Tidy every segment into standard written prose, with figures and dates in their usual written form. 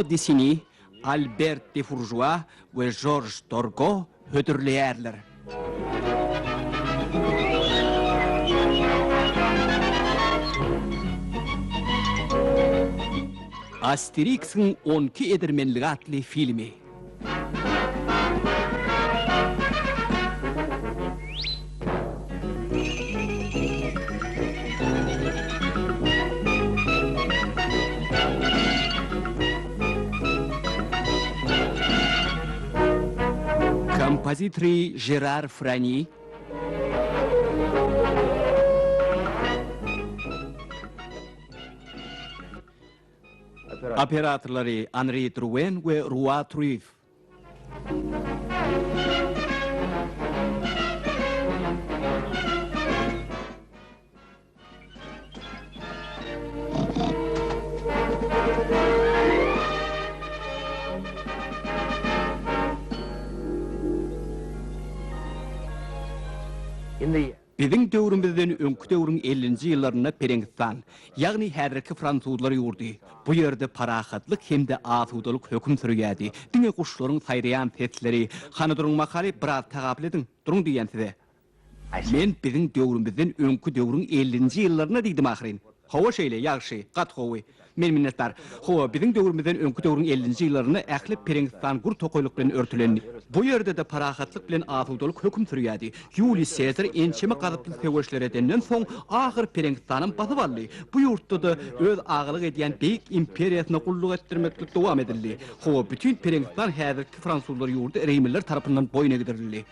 Desini, Albert de Furjua we Žorž Torgo hödürleýärler. Asteriksiň onki edermenligi atly filmi. Kompozitory Žerar Frani. Operatorlary Anri Druen we Rua Truif. Biziň döwrümizden öňki döwrüň ellinji ýyllarynda Pereňistan, ýagny häzirki fransuzlar ýurdy, bu ýerde parahatlyk hem-de asudalyk höküm sürýärdi. Diňe guşlaryň saýraýan sesleri, Hany duruň makaly, biraz tagapyl ediň, duruň diýýän size. Men biziň döwrümizden öňki döwrüň ellinji ýyllarynda diýdim ahyryn. Hawa şeýle, ýagşy, gaty gowy. Men minnetdar. Hawa, biziň döwrümizden öňki döwrüň ellinji ýyllarynda ähli Pereňistan gür tokaýlyk bilen örtülendi. Bu ýerde-de parahatlyk bilen asudalyk höküm sürýärdi. Ýuliý Sezar ençeme gazaply söweşler edenden soň, ahyr Pereňistanam basyp aldy. Bu ýurtda-da öz agalyk edýän beýik imperiýasyna gulluk etdirmeklik dowam edildi. Hawa, bütin Pereňistan häzirki fransuzlar ýurdy rimliler tarapyndan boýun egdirildi.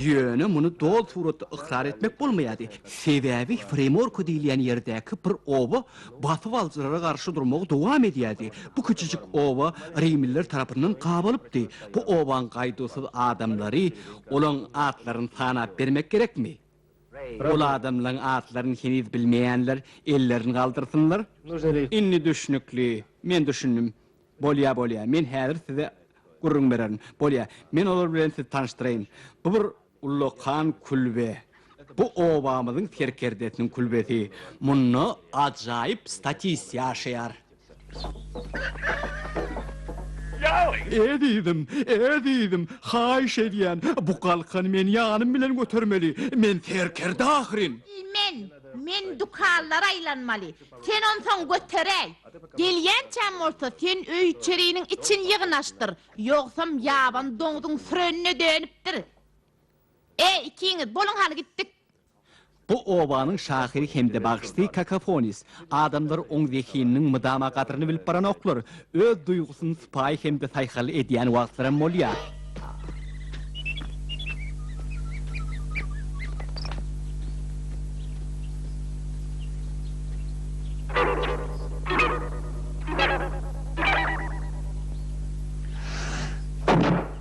Ýöne muny doly suratda ykrar etmek bolmaýardy. Sebäbi Fremorko diýilýän ýerdäki bir oba basybalyjylara garşy durmagy dowam edýärdi. Bu kiçijik oba rimliler tarapyndan gabalypdy. Bu obaň gaýduwsyz adamlary, olaň atlaryny sanap bermek gerekmi? Ol adamlaň atlaryny heniz bilmeýänler ellerini galdyrsynlar. Indi düşnükli. Men düşündim. Bolýa, bolýa. Men häzir size gürrüň bererin. Bolýa. Men olar bilen sizi tanyşdyraýyn. Bu bir ullakan külbe. Bu obamyzyň serkerdesiniň külbesi. Munda ajaýyp statist ýaşaýar. Ezizim, ezizim, haýyş edýän, bu galkany men ýanym bilen götermeli, men serkerde ahyryn! Men, men dükanlara aýlanmaly, sen onsoň göteräý. Gelýänçäm bolsa sen öý-içeriniň içini ýygnaşdyr, ýogsam ýaban doňzuň sürenine dönüpdir. Eý, ikiňiz, boluň hany gitdik! Bu obanyň şahyry hem-de bagşysy Kakafonis. Adamlar oň zehininiň mydama gadryny bilip baranoklar. Öz duýgusyny sypaýy hem-de saýhally edýän wagtlaram bolýar.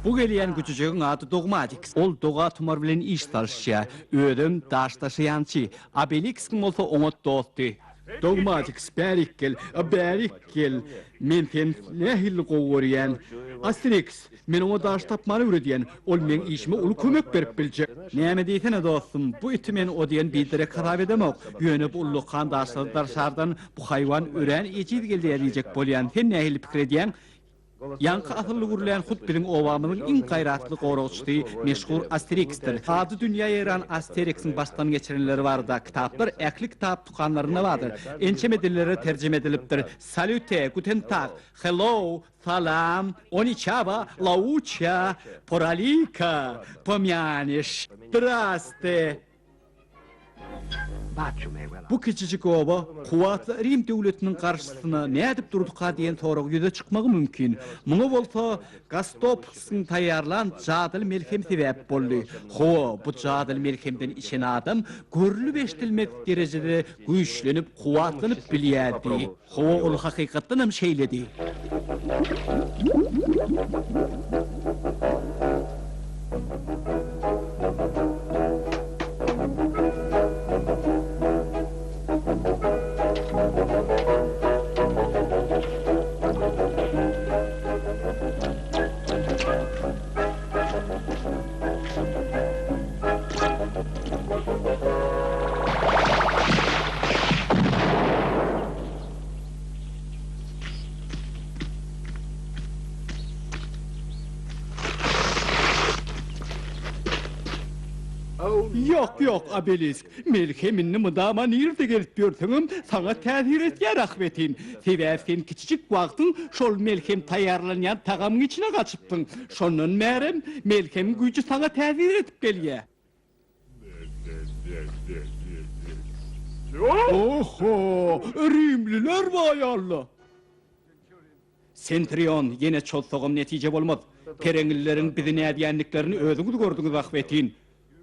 Bu gelýän güjüjegiň ady Dogmatiks. Ol doga-tumar bilen iş salyşýar. Özem daş daşaýançy. Obeliksiň bolsa oňat dosty. Dogmatiks, bärik gel, bärik gel. Men seni nähili gowy görýän. Asteriks, men oňa daş tapmany öwredýän. Ol meň işime uly kömek berip biljek. Näme diýsene, dostum, bu iti men o diýen biderek hasap edemok. Ýöne bu ullakan daşlary daşardan bu haýwan örän ejiz gelýär diýjek bolýan. Sen nähili pikir edýäň? Ýaňky asylly gürlän hut biziň obamyzyň iň gaýratly goragçysy, meşhur Asteriksdir. Ady dünýä ýaýran Asteriksiň başdan geçirenleri barada kitaplar ähli kitap dükanlarynda bardyr. Ençeme dillere terjime edilipdir. Salute, Guten Tag, Hello, Salam, Oniçaba, Lauça, Poralika, Pomýaniş, Draste. Bu kiçijik oba kuwwatly Rim döwletiniň garşysyna nädip durduka diýen sorag ýüze çykmagy mümkin. Muňa bolsa Gastopksyň taýýarlan jadyly melhemi sebäp boldy. Hawa, bu jadyly melhemden içen adam görlüp-eşidilmedik derejede güýçlenip, kuwwatlanyp bilýärdi. Hawa, ol hakykatdanam şeýledi. Ýok, ýok, Obelisk, melhem indi mydama nirde gezip ýörseňem, saňa täsir edýär ahbetin. Sebäbi sen kiçijik wagtyň şol melhem taýýarlanýan tagamyň içine gaçypsyň. Şondan bärem melhemiň güýji saňa täsir edip gelýär. Oho, rimliler baý Alla! Sentrion, ýene çozsagam netije bolmaz. Pereňlileriň bizi nädýändiklerini özüňiz gördüňiz ahbetin.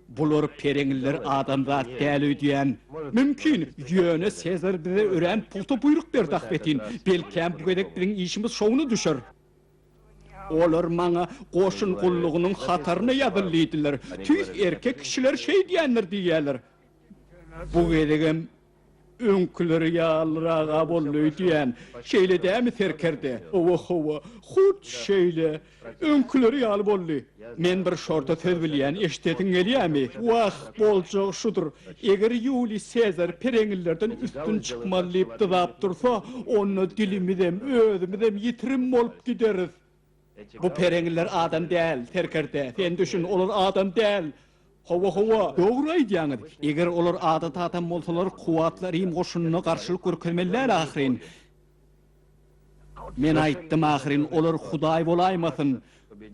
Bular pereňliler adamzat däl öýdýän. Mümkin, ýöne Sezar bize örän pugta buýruk berdi ahbetin. Belkäm bu gezek biziň işimiz şowuna düşer. Olar maňa goşun gullugynyň hataryna ýazyl diýdiler. Tüýs erkek kişiler şeýdýändir diýýäler. Bu gezegem Öňküleri ýalyraga boldy öýdýän. Şeýle dämi, serkerde? Hawa, hawa, hut şeýle. Öňküleri ýaly boldy. Men bir şorta söz bilýän, eşidesiň gelýämi? Wah, boljagy şudur. Eger Ýuliý Sezar pereňlilerden üstün çykmaly diýip dyzap dursa, onda dilimizem, özümizem ýitirim bolup gideris. Bu pereňliler adam däl, serkerde. Sen düşün, olar adam däl. Hawa, hawa, dogry aýdýaňyz. Eger olar adaty adam bolsalar, kuwwatly Rim goşunyna garşylyk görkezmeli däl ahyryn. Men aýtdym ahyryn, olar hudaý bolaýmasyn.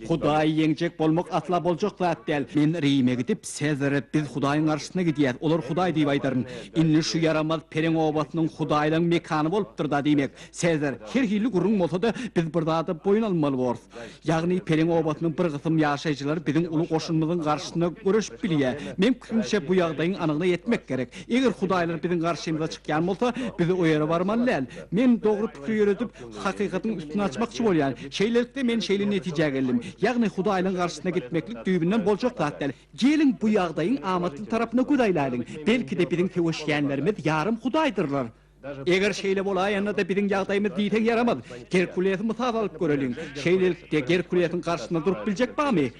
Hudaýy ýeňjek bolmak asla boljak zat däl. Men Rime gidip, Sezare biz hudaýyň garşysyna gidýäs, olar hudaý diýip aýdaryn. Indi şu ýaramaz pereň obasynyň hudaýlaň mekany bolupdyr-da diýmek. Sezar, her hili gürrüň bolsa-da, biz bir zada boýun almaly borus. Ýagny Pereň obasynyň bir gysym ýaşaýjylary biziň uly goşunymyzyň garşysyna göreşip bilýär. Meň pikirimçe, bu ýagdaýyň anygyna ýetmek gerek. Eger hudaýlar biziň garşymyza çykýan bolsa, biz o ýere barmaly däl. Men dogry pikir ýöredip, hakykatyň üstüni açmakçy bolýan. Şeýlelikde, men şeýle netijä geldim. Ýagny hudaýlaryň garşysyna gitmeklik düýbünden boljak zat däl. Geliň, bu ýagdaýyň amatly tarapyna göz aýlaýlyň. Belki-de, biziň söweşýänlerimiz ýarym hudaýdyrlar. Eger şeýle bolaýanda-da biziň ýagdaýymyz diýseň ýaramaz. Gerkulesi mysal alyp göreliň. Şeýlelikde, Gerkulesiň garşysynda durup biljek barmy?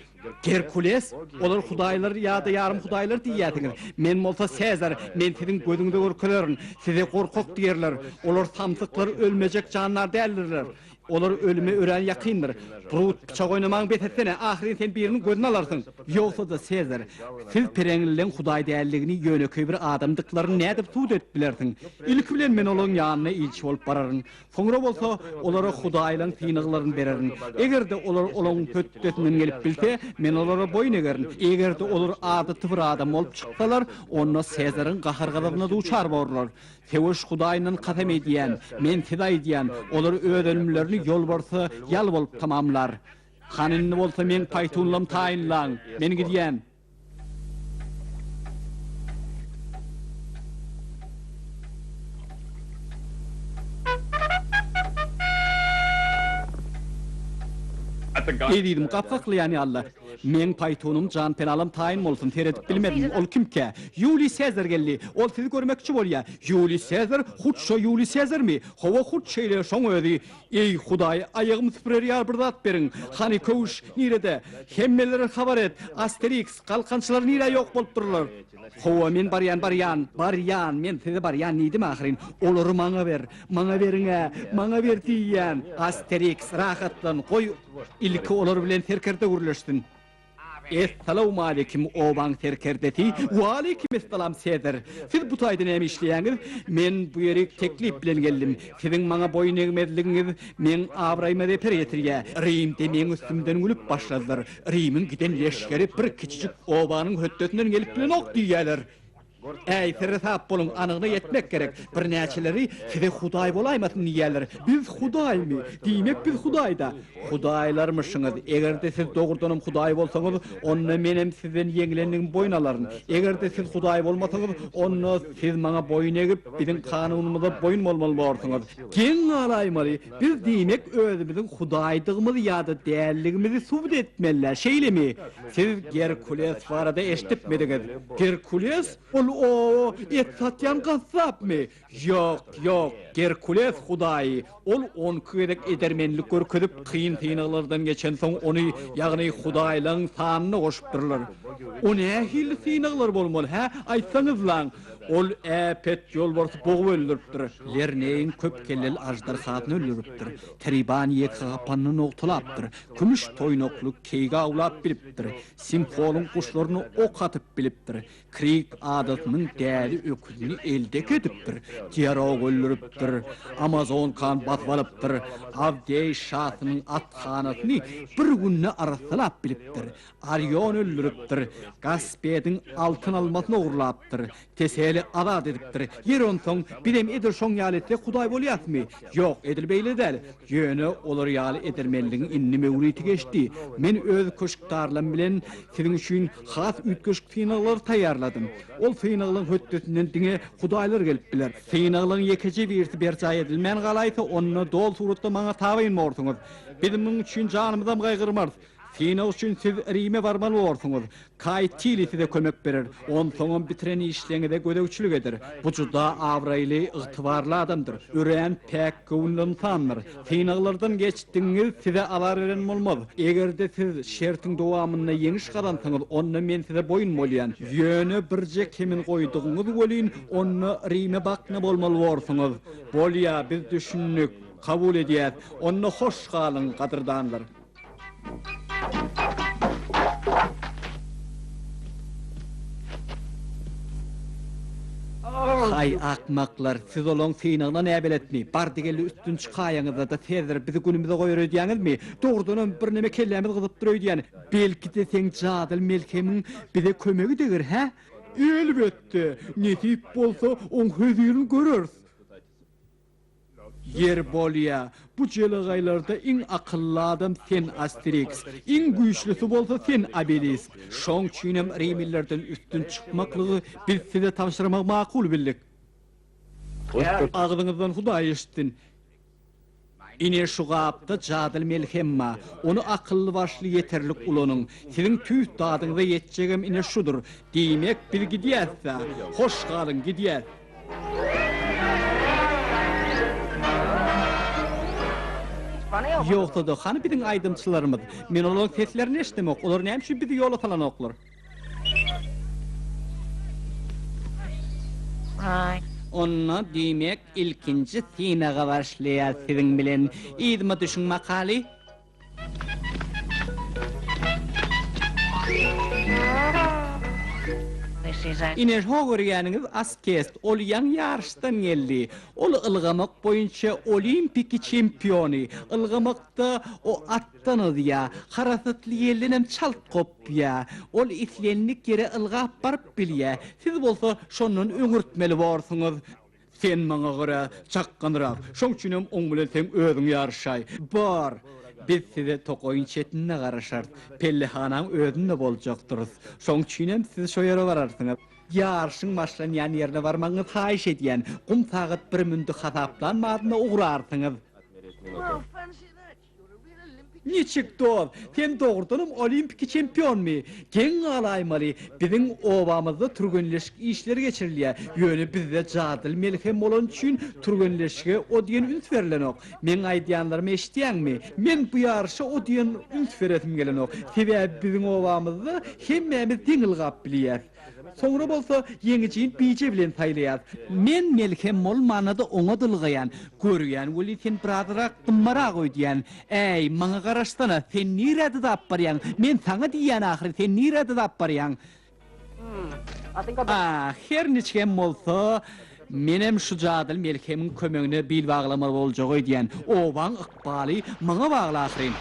Gerkules? Olar hudaýlar ýa-da ýarym hudaýlar diýýärsiňiz. Men bolsa Sezar, men siziň gözüňize görkezerin. Size gorkak diýerler. Olar samsyklar, ölmejek jandar däldirler. Olar ölüme örän ýakyndyr. Brut, pyçak oýnamaňy bes etsene, ahyryn sen biriniň gözüni alarsyň. Ýogsa-da, Sezar, siz pereňlileň hudaý däldigini, ýönekeý bir adamdyklaryny nädip subut edip bilersiň? Ilki bilen men olaryň ýanyna ilçi bolup bararyn. Soňra bolsa, olara hudaýlaň synaglaryny bererin. Eger-de olar olaň hötdesinden gelip bilse, men olara boýun egerin. Eger-de olar adaty bir adam bolup çyksalar, onda Sezaryň gahar-gazabyna duçar borlar. Söweş Hudaýyndan kasam edýän, men size aýdýan, olar öz ölümlerini ýolbarsa ýaly bolup tamamlar. Hany indi bolsa meň paýtunlam taýynlaň, men gidýän. Ezizim, gapy kaklaýan ýaly-la. Meň paýtunym janpenalam taýyn bolsun, seredip bilmedim, ol kimkä? Ýuliý Sezar geldi. Ol sizi görmekçi bolýa. Ýuliý Sezar? Hut şo Ýuliý Sezarmy? Hawa, hut şeýle, şoň özi. Eý, Hudaý, aýagymy süpürer ýaly bir zat beriň. Hany, köwüş nirede? Hemmelere habar et. Asteriks, galkançylar nirä ýok bolupdyrlar? Hawa, men barýan, barýan, barýan, men size barýan diýdim ahyryn. Olary maňa ber, maňa beriň-ä, maňa ber diýýän. Asteriks, rahatlan, goý, Ilki olar bilen serkerde gürleşsin. Essalawmaleýkim, obaň serkerdesi. Waleýkim essalam, Sezar. Siz bu taýda näme işleýäňiz? Men bu ýerik teklip bilen geldim. Siziň maňa boýun egmezligiňiz meň abraýyma zeper ýetirýär. Rimde meň üstümden gülüp başladylar. Rimiň giden leşgeri bir kiçijik obanyň hötdesinden gelip bilenok diýýärler. Äý, seresap boluň, anygyna ýetmek gerek. Birnäçeleri size hudaý bolaýmasyn diýýärler. Biz hudaýmy? Diýmek, biz hudaý-da. Hudaýlarmyşyňyz. Eger-de siz dogrudanam hudaý bolsaňyz, onda menem sizden ýeňilendigimi boýun alaryn. Eger-de siz hudaý bolmasaňyz, onda siz maňa boýun egip, biziň kanunymyza boýun bolmaly borsuňyz. Geň galaýmaly, biz diýmek özümiziň hudaýdygymyzy ýa-da däldigimizi subut etmeli-dä, şeýlemi? Siz Gerkules barada eşidipmidiňiz? Gerkules? Ol o et satýan gassapmy? Ýok, ýok, Gerkules hudaýy. Ol onki gezek edermenlik görkezip, kyn synaglardan geçensoň, ony, ýagny hudaýlaň sanyna goşupdyrlar. O nähili synaglar bolmaly, hä? Aýtsaňyzlaň! Ol äpet ýolbarsy bogup öldüripdir. Lerneýiň köp kelleli aždarhasyny öldüripdir. Triban ýekegapanyny nogtalapdyr. Kümüş toýnakly keýigi awlap bilipdir. Simfolyň guşlaryna ok atyp bilipdir. Krit adasynyň däli öküzini eldek edipdir. Diarog öldüripdir. Amazonkany basyp alypdyr. Awdeý şasynyň athanasyny bir günde arassalap bilipdir. Ariony öldüripdir. Gaspediň altyn almasyny ogurlapdyr. Teseli azat edipdir. Ýeri onsoň, bizem edil şoň ýaly etsek Hudaý bolýasmy? Ýok, edil beýle däl. Ýöne olar ýaly edermenligiň indi möwriti geçdi. Men öz köşkdarlarym bilen siziň üçin has üýtgeşik synaglary taýýarladym. Ol synaglaryň hötdesinden diňe hudaýlar gelip biler. Synaglaryň ýekeje birisi berjaý edilmän galaýsa, onda doly suratda maňa tabyn borsuňyz. Biz munuň üçin janymyzam gaýgyrmarys. Synag üçin siz Rime barmaly borsuňyz. Kaý Tili size kömek berer. Onsoňam bitiren işleňize gözegçilik eder. Bu juda abraýly, ygtybarly adamdyr. Örän päk göwünli ynsandyr. Synaglardan geçdigiňiz size azar beren bolmaz. Eger-de siz şertiň dowamynda ýeňiş gazansaňyz, onda men size boýun bolýan. Ýöne birje kemini goýdugyňyz welin, onda Rime bakna bolmaly borsuňyz. Bolýa, biz düşündik. Kabul edýäs. Onda hoş galyň, gadyrdanlar! Haý, akmaklar, siz olaň synagyna näbeletmi? Bardy-geldi üstün çykaýaňyzda-da tezdir bizi günümize goýar öýdýäňizmi? Dogrudanam, birneme kellämiz gyzypdyr öýdýän. Belki-de, seň jadyly melhemiň bize kömegi deger, hä? Elbetde, nesip bolsa, oň hözirini göreris. Ýeri bolýa, bu jelegaýlarda iň akylly adam sen, Asteriks, iň güýçlüsi bolsa sen, Obelisk. Şoň üçinem rimlilerden üstün çykmaklygy biz size tabşyrmagy makul bildik. Agzyňyzdan Hudaý eşitsin. Ine şu gapda jadyly melhem bar. Ony akylly-başly ýeterlik ulanyň. Siziň tüýs dadyňyza ýetjegem ine şudur. Diýmek, biz gidýäs-dä. Hoş galyň, gidýäs. Ýogsa-da, hany biziň aýdymçylarymyz? Men olaryň seslerini eşidemok. Olar näme üçin bizi ýola salanoklar? Onda, diýmek, ilkinji synaga başlaýas siziň bilen. Yzyma düşüň makaly. Ine, ho görýäniňiz Askest, ol ýaňy ýaryşdan geldi. Ol ylgamak boýunça olimpiki çempiony. Ylgamakda o atdan yzýa, harasatly ýeldenem çalt gopýa. Ol islendik ýere ylgap baryp bilýä. Siz bolsa şondan öňürtmeli borsuňyz. Sen maňa görä çakganrak, şoň üçinem oň bilen seň özüň ýaryşaý. Bar, biz size tokaýyň çetinde garaşarys, pellehanaň özünde boljakdyrys. Şoň üçinem siz şo ýere bararsyňyz. Ýaryşyň başlanýan ýerine barmagyňyzy haýyş edýän. Gum sagat bir mündi hasaplan badyna ugrarsyňyz. Niçik dost, sen dogrudanam olimpiki çempionmy? Geň galaýmaly, biziň obamyzda türgenleşik işleri geçirilýär, ýöne bizde jadyly melhem bolany üçin türgenleşige o diýen üns berlenok. Meň aýdýanlarymy eşidýäňmi? Men bu ýaryşa o diýen üns beresim gelenok. Sebäbi biziň obamyzda hemmämiz deň ylgap bilýäs. Soňra bolsa ýeňijini bije bilen saýlaýas. Men melhem bolmanda-da oňat ylgaýan. Görýän weli sen birazrak dymmarak öýdýän. Äý, maňa garaşsana, sen nirä dyzap barýaň? Men saňa diýýän ahyry, sen nirä dyzap barýaň? Ah, her niçigem bolsa, menem şu jadyly melhemiň kömegine bil baglamaly boljak öýdýän. Obaň ykbaly maňa bagly ahyryn.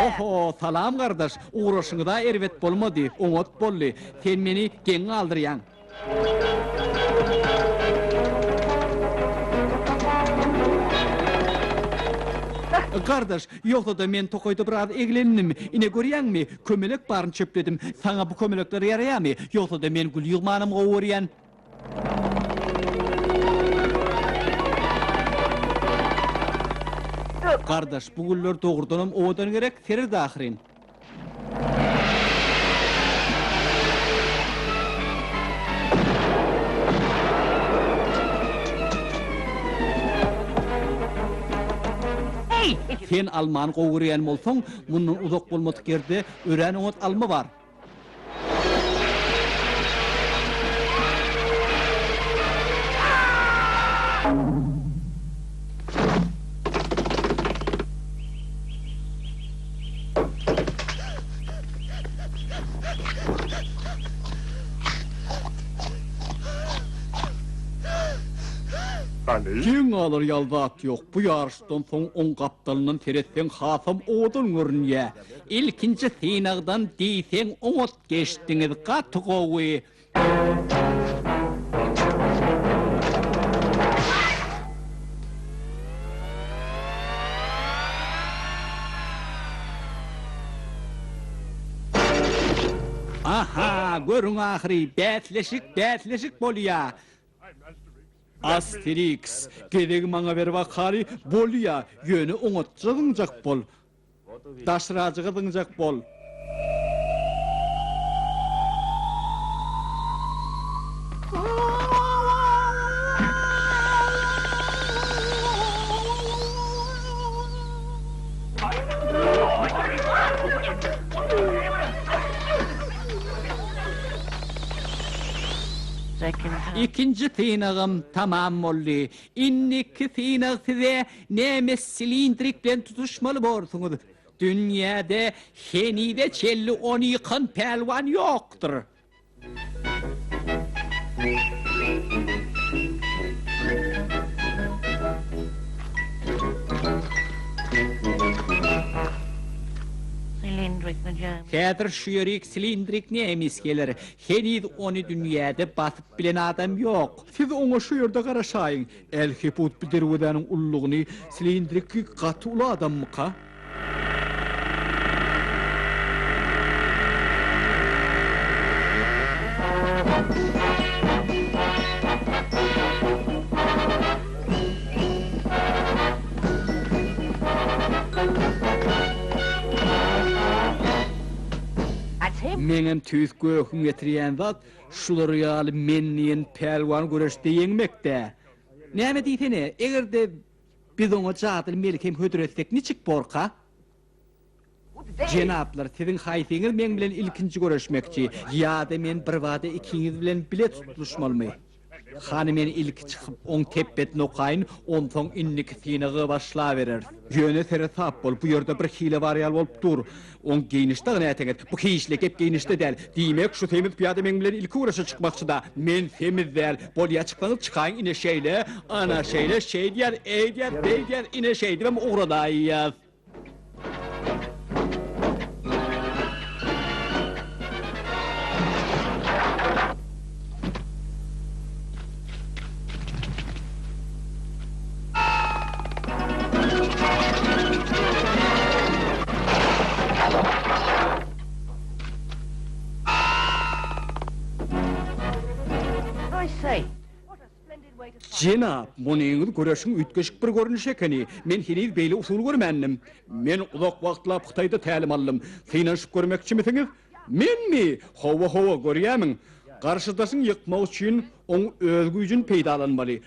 Oho, salam gardaş, ugraşyňyz-a erbet bolmady, oňat boldy. Sen meni geň galdyrýaň. Gardaş, ýogsa-da men tokaýda biraz eglendim. Ine görýäňmi, kömelek baryny çöpledim. Saňa bu kömelekler ýaraýarmy? Ýogsa-da men gül ýygmanam gowy görýän. Gardaş, bu güller dogrudanam owadan gerek, seret ahyryn. Sen almany gowy görýän bolsaň, mundan uzak bolmadyk ýerde örän oňat alma bar. Geň galar ýaly zat ýok, bu ýaryşdan soň oň gapdalyndan seretseň hasam owadan görünýä. Ilkinji synagdan diýseň oňat geçdiňiz, gaty gowy. Aha, görüň ahyry, bäsleşik, bäsleşik bolýa. Asteriks, gezegi maňa ber bakaly, bolýa, ýöne oňatja zyňjak bol. Daşrajyga zyňjak bol. Ikinji synagym tamam boldy. Indiki synag size Nemes silindrik bilen tutuşmaly borsuňyz. Dünýäde henize çenli ony ýykan pälwan ýokdur. Häzir şu ýerik silindrik nemes geler. Heniz ony dünýäde basyp bilen adam ýok. Siz oňa şu ýerde garaşaýyň. Älheput bu derwezäniň ululygyny silindriki gaty uly adammyka? Meňem tüýs göhüm getirýän zat Şular ýaly men diýen pälwany göreşde ýeňmek-dä. Näme diýsene, eger-de biz oňa jadyly melhem hödür etsek niçik borka? Jenaplar, siziň haýsyňyz meň bilen ilkinji göreşmekçi, ýa-da men birbada ikiňiz bilen bile tutluşmalymy? Hany men ilki çykyp oň tepbetini okaýyn, onsoň indiki synagy başlabereris. Ýöne seresap bol, bu ýerde bir hile bar ýaly bolup dur. Oň geýnişi dagy näteňet. Bu hiçli gep geýnişde däl. Diýmek, şu semiz pyýada meň bilen ilki göreşe çykmakçy-da. Men semiz däl. Bolýa çyksaňyz çykaýyň ine şeýle, ana şeýle, şeýdýäs, eýdýäs, beýdýäs, ine şeýdibem ugradaýýas. Jenap, munyňyz göreşiň üýtgeşik bir görnüşi ekeni. Men heniz beýle usul görmändim. Men uzak wagtlap Hytaýda tälim aldym. Synanyşyp görmekçimisiňiz? Menmi? Hawa, hawa, görýämiň? Garşydaşyňy ýykmak üçin oň öz güýjüni peýdalanmaly.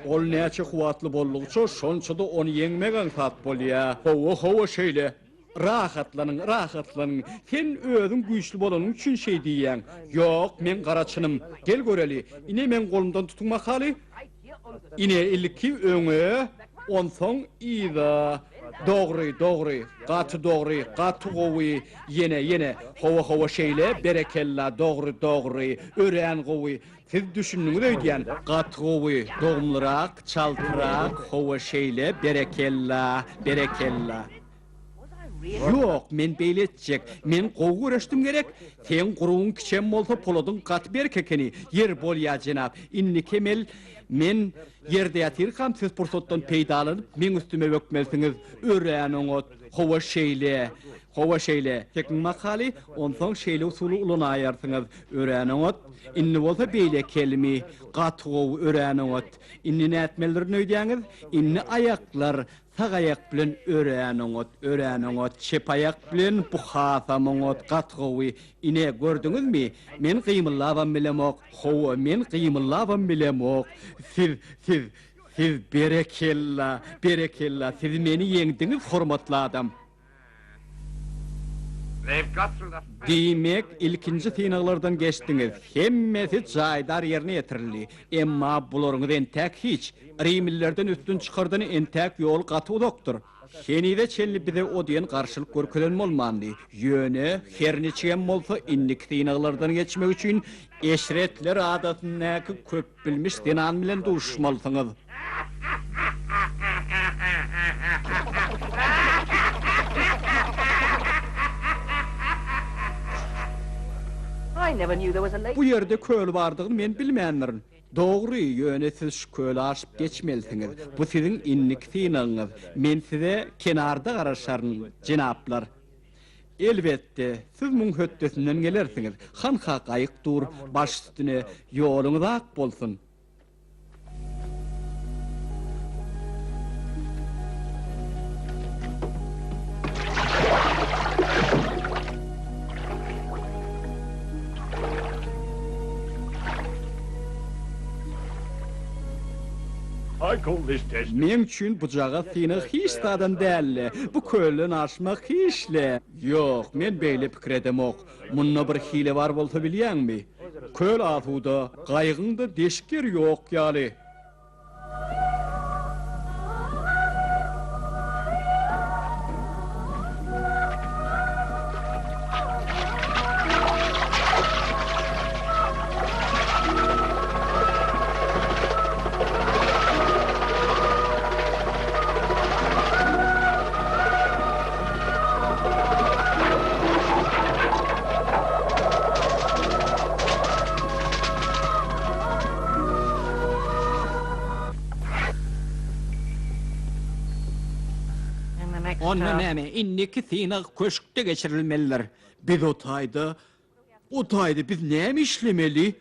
Ol näçe kuwwatly boldugyça, şonça-da ony ýeňmek aňsat bolýar. Hawa, hawa, şeýle. Rahatlanyň, rahatlanyň. Sen özüň güýçli bolanyň üçin şeý diýýäň. Ýok, meň gara çynym. Gel göreli. Ine meň golumdan tutuň bakaly. Ine ilki öňe, onsoň yza. Dogry, dogry. Gaty dogry, gaty gowy. Ýene, ýene. Hawa, hawa şeýle, berekella, dogry, dogry. Örän gowy. Siz düşündiňiz öýdýän. Gaty gowy. Dogumlyrak, çaltrak, hawa şeýle, berekella, berekella. Ýok, men beýle etjek. Men gowy göreşdim gerek? Seň gurugyň kiçem bolsa poladyň gaty berk ekeni. Ýeri bolýa jenap. Indiki emel men ýerde ýatyrkam siz pursatdan peýdalanyp meň üstüme bökmelisiňiz. Örän oňat. Hawa şeýle. Hawa şeýle. Çekiň makaly, onsoň şeýle usuly ulanaýarsyňyz. Örän oňat. Indi bolsa beýleki elimi. Gaty gowy, örän oňat. Indi nätmelidirin öýdýäňiz? Indi aýaklar. Sag aýak bilen örän oňat, örän oňat, çep aýak bilen bu hasam oňat, gaty gowy. Ine, gördüňizmi, men gymyldabam bilemok. Hawa, men gymyldabam bilemok. Siz, siz, Siz berekella, berekella, siz meni ýeňdiňiz, hormatly adam. Diýmek, ilkinji synaglardan geçdiňiz. Hemmesi jaýdar ýerine ýetirildi. Emma bularyňyz entäk hiç. Rimlilerden üstün çykardan entäk ýol gaty uzakdyr. Henize çenli bize o diýen garşylyk görkezen bolmandy. Ýöne, her niçigem bolsa, indiki synaglardan geçmek üçin Eşretler adasyndaky köpbilmiş zenan bilen duşuşmalysyňyz. Bu ýerde köl bardygyny men bilmändirin. Dogry, ýöne siz şu köli aşyp geçmelisiňiz. Bu siziň indiki synagyňyz. Men size kenarda garaşaryn, jenaplar. Elbetde, siz muň hötdesinden gelersiňiz. Hanha gaýyk dur, baş üstüne, ýoluňyz ak bolsun! Meň üçin bujagaz synag hiç zadam däl-le. Bu kölden aşmak hiç-le. Ýok, men beýle pikir edemok. Munda bir hile bar bolsa bilýäňmi? Köl asuda, gaýygyň-da deşik ýeri ýok ýaly. Onda näme, indiki synag köşkde geçirilmelidir. Biz o taýda, o taýda biz näme işlemeli?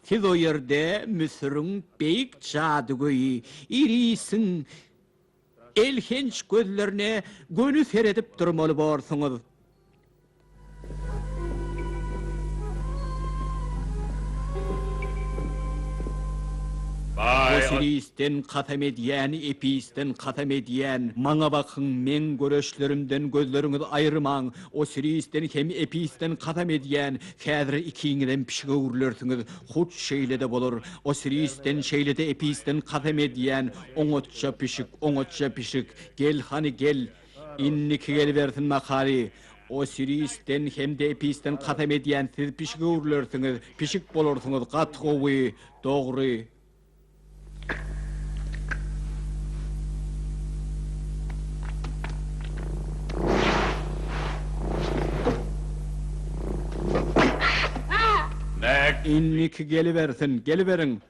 Siz o ýerde Müsüriň beýik jadygöýi Irisiň elhenç gözlerine göni seredip durmaly borsuňyz. Osirisden kasam edýän, Episden kasam edýän, maňa bakyň, meň göreçlerimden gözleriňizi aýyrmaň, Osirisden hem Episden kasam edýän, häzir ikiňizem pişige öwrülersiňiz, hut şeýle-de bolar, Osirisden şeýle-de Episden kasam edýän, oňatja pişik, oňatja pişik, gel hany gel, Indiki gelibersin Makary. Osirisden hem-de Episden kasam edýän siz pişige öwrülersiňiz, pişik bolarsyňyz, gaty gowy, dogry. Indiki gelibersin, geliberiň.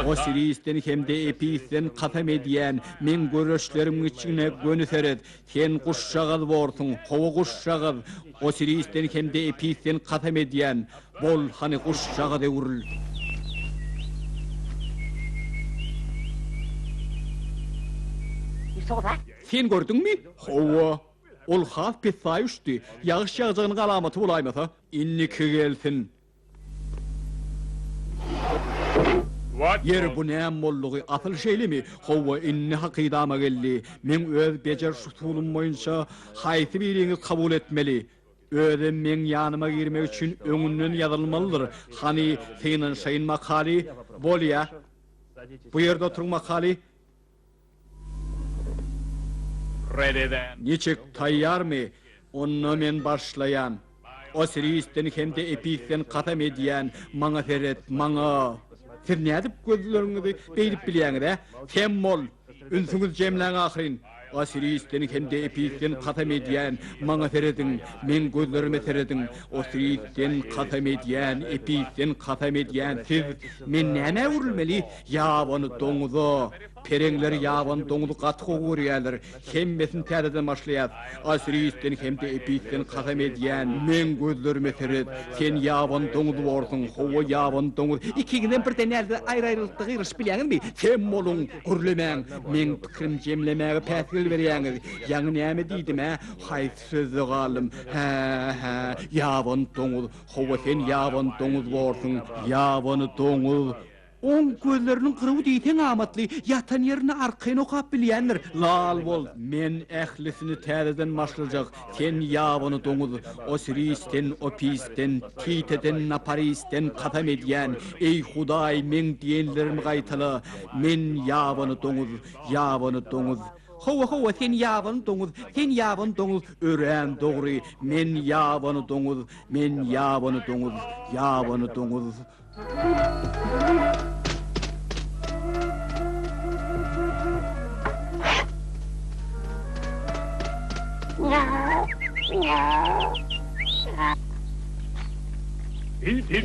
Osirisden hem-de Episden kasam edýän, meň göreçlerimiň içine göni seret, sen guşjagaz borsuň, hawa guşjagaz, Osirisden hem-de Episden kasam edýän, bol, hany guşjagaz öwrül. Sen gördüňmi? Hawa. Ol has pessaý uçdy. Ýagyş ýagjagynyň alamaty bolaýmasa. Indiki gelsin. Ýeri, bu näme boldugy? Asyl şeýlemi? Hawa, indi hakydama geldi. Meň öz bejeriş usulym boýunça haýsy biriňiz kabul etmeli? Özem meň ýanyma girmek üçin öňünden ýazylmalydyr. Hany, synanyşaýyn makaly. Bolýa. Bu ýerde oturyň makaly. Niçik, taýýarmy? Onda men başlaýan. Osirisden hem-de Episden kasam edýän, maňa seret, maňa! Siz nädip gözleriňizi beýdip bilýäňiz, ä? Sem bol! Ünsüňizi jemläň ahyryn! Osirisden hem-de Episden kasam edýän, maňa serediň, meň gözlerime serediň! Osirisden kasam edýän, Episden kasam edýän, siz, men nämä öwrülmeli? Ýabany doňuza! Pereňler ýabany doňuzy gaty gowy görýärler. Hemmesini täzeden başlaýas. Osirisden hem-de Episden kasam edýän, meň gözlerime seret, sen ýabany doňuz borsuň, hawa, ýabany doňuz. Ikiňizem birden nädip aýry-aýrylykda gygyryşyp bilýäňizmi? Sem boluň, gürlemäň! Meň pikirim jemlemäge päsgel berýäňiz. Ýaňy näme diýdim-ä? Haýsy sözde galdym? Hä, hä, ýabany doňuz. Hawa, sen ýabany doňuz borsuň. Ýabany doňuz. Oň gözleriniň gyrawy diýseň amatly, ýatan ýerinde arkaýyn okap bilýändir. Lal bol, men ählisini täzeden başlajak, sen ýabany doňuz, Osirisden, Opisden, Titeden, Naparisden kasam edýän, eý Hudaý, meň diýenlerimi gaýtala, men ýabany doňuz, ýabany doňuz. Hawa, hawa, sen ýabany doňuz, sen ýabany doňuz, örän dogry, men ýabany doňuz, men ýabany doňuz, ýabany doňuz.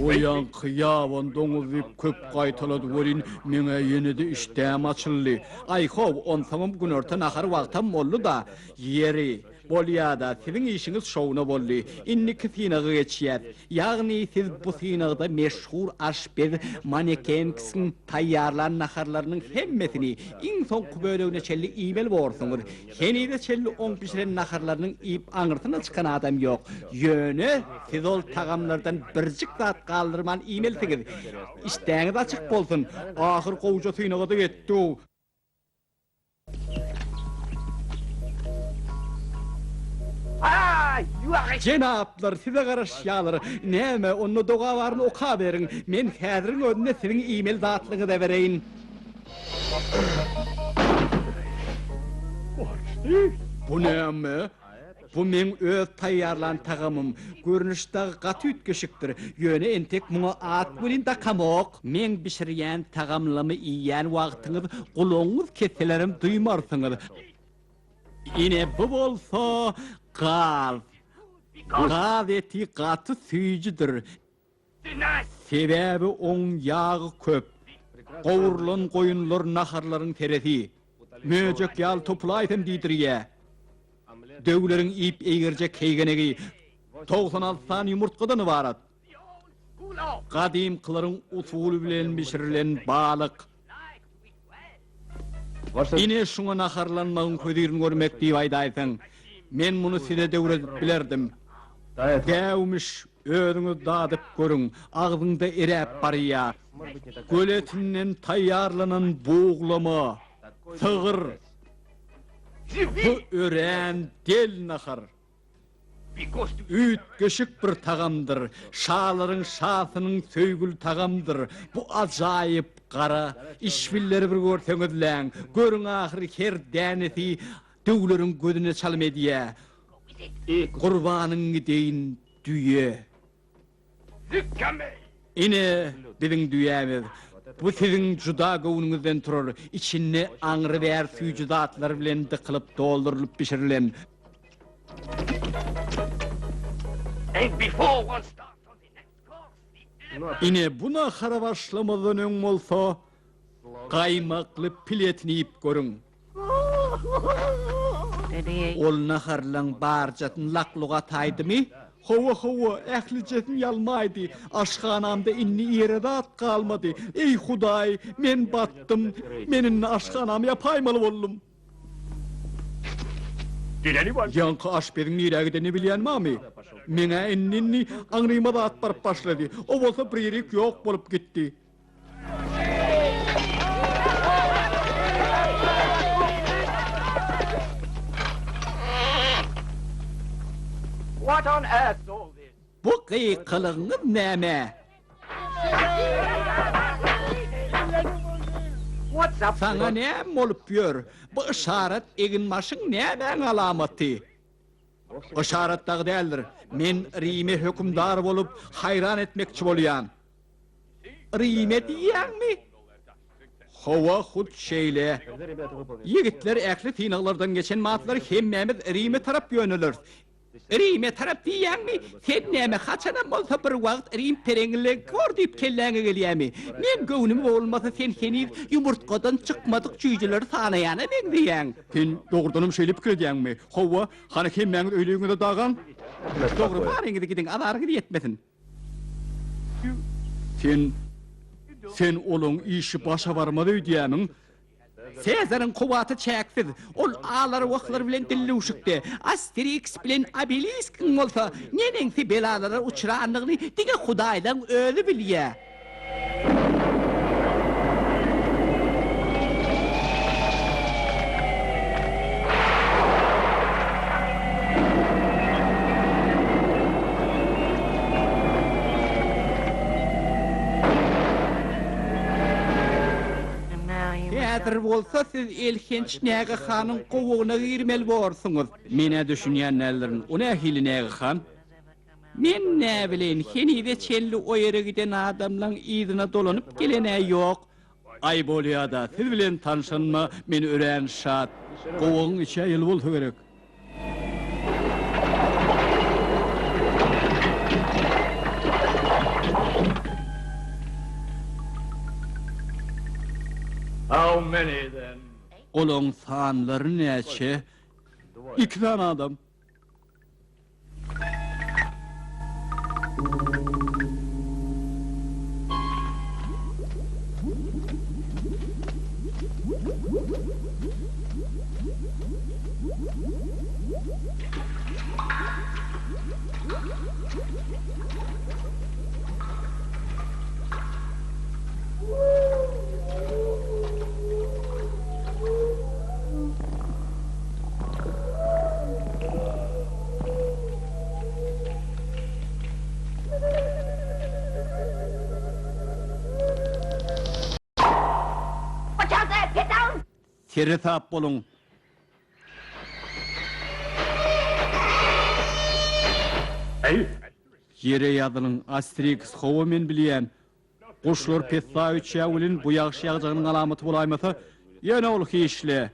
O ýaňky ýaban doňuz diýip köp gaýtalady welin, meň-ä ýene-de işdäm açyldy. Aý-how, onsoňam günorta nahar wagtam boldy-da. Ýeri, Bolýa-da, siziň işiňiz şowuna boldy. Indiki synaga geçýäs. Ýagny siz bu synagda meşhur aşpez Manekenksiň taýýarlan naharlarynyň hemmesini iň soňky bölegine çenli iýmeli borsuňyz. Henize çenli oň bişiren naharlarynyň iýip aňyrsyna çykan adam ýok. Ýöne siz ol tagamlardan birjik zat galdyrman iýmelisiňiz. Işdäňiz açyk bolsun. Ahyr gowuja synaga-da ýetdi-ow. Jenaplar, size garaşýarlar. Näme, onda doga baryny okaberiň. Men häziriň özünde siziň iýmeli zatlaryňyzy äbereýin. Bu näme? Bu meň öz taýýarlan tagamym. Görnüşi dagy gaty üýtgeşikdir. Ýöne entek muňa at welin dakamok. Meň bişirýän tagamlamy iýýän wagtyňyz gulagyňyz kesilerem duýmarsyňyz. Ine bu bolsa gaz. Gaz eti gaty süýjüdir. Sebäbi oň ýagy köp. Gowrulan goýunlar naharlaryň seresi. Möjek ýaly topulaýsam diýdirýä. Döwleriň iýip eýgerjek heýgenegi 96 sany ýumurtgadan ybarat. Gadymkylaryň usuly bilen bişirilen balyk. Ine şuňa naharlanmagyň hözirini görmek diýip aýdaýsaň. Men muny size döwredip bilerdim. Däwmiş, özüňiz dadyp görüň, agzyňda eräp barýa. Göl etinden taýýarlanan buglama, sygyr. Bu örän del nahar. Üýtgeşik bir tagamdyr. Şalaryň şasynyň söýgüli tagamdyr. Bu ajaýyp gara işbilleri bir görseňizläň. Görüň ahyry her dänesi döwleriň gözüne çalym edýä. Gurbanyň gideýin düýe. Ine, biziň düýämiz. Bu siziň juda göwnüňizden turar. İçinde aňry-bäri süýji zatlar bilen dykylyp doldurylyp bişirilen. Ine, bu nahara başlamazdan öň bolsa, gaýmakly piletini iýip görüň. Ol naharlaň barjasyny lak-luk ataýdymy? Hawa, hawa, ählijesini ýalmaýdy. Aşhanamda indi iýere zat galmady. Eý, Hudaý, men batdym. Men indi aşhanamy ýapaýmaly boldum. Ýaňky aşpeziň nirä gidenini bilýän barmy? Meň-ä indi-indi aňryma zat baryp başlady. O bolsa bir ýerik ýok bolup gitdi. Bu gykylygyňyz näme? Saňa näme bolup ýör? Bu yşarat eginbaşyň nämäň alamaty? Yşarat dagy däldir. Men Rime hökümdar bolup, haýran etmekçi bolýan. Rime diýýäňmi? Hawa, hut şeýle. Ýigitler ähli synaglardan geçen matlary hemmämiz Rime tarap ýöneleris. Rime tarap diýýäňmi? Sen näme, haçanam bolsa bir wagt Rim pereňlileňki bor diýip kelläňe gelýämi? Meň göwnüme bolmasa sen heniz ýumurtgadan çykmadyk jüýjeleri sanaýana meňzeýäň. Sen dogrudanam şeýle pikir edýäňmi? Hawa, hany hemmäňiz öýlügiňize dagaň. Dogry, baryňyz gidiň, azaryňyz ýetmesin. Sen, sen olaň işi başa barmaz öýdýämiň? Sezaryň kuwwaty çäksiz. Ol alarwahlar bilen dildüwşükde, Asteriks bilen Obeliskiň bolsa neneňsi belalara uçrandygyny diňe Hudaýlaň özi bilýä. Häzir bolsa siz elhenç nägehanyň gowagyna girmeli borsuňyz. Men-ä düşünýän däldirin, o nähili nägehan? Men näbileýin, henize çenli o ýere giden adamlaň yzyna dolanyp gelen-ä ýok. Aý bolýa-da, siz bilen tanşanyma men örän şat. Gowagyň içi-ä ýyly bolsa gerek. Olaň sanlary näçe? Iki sany adam. Seresap boluň! Ýere ýazylyň, Astriks, hawa men bilýän. Guşlar pessaý uçýar welin, bu ýagyş ýagjagynyň alamaty bolaýmasa, ýöne ol hiç-le.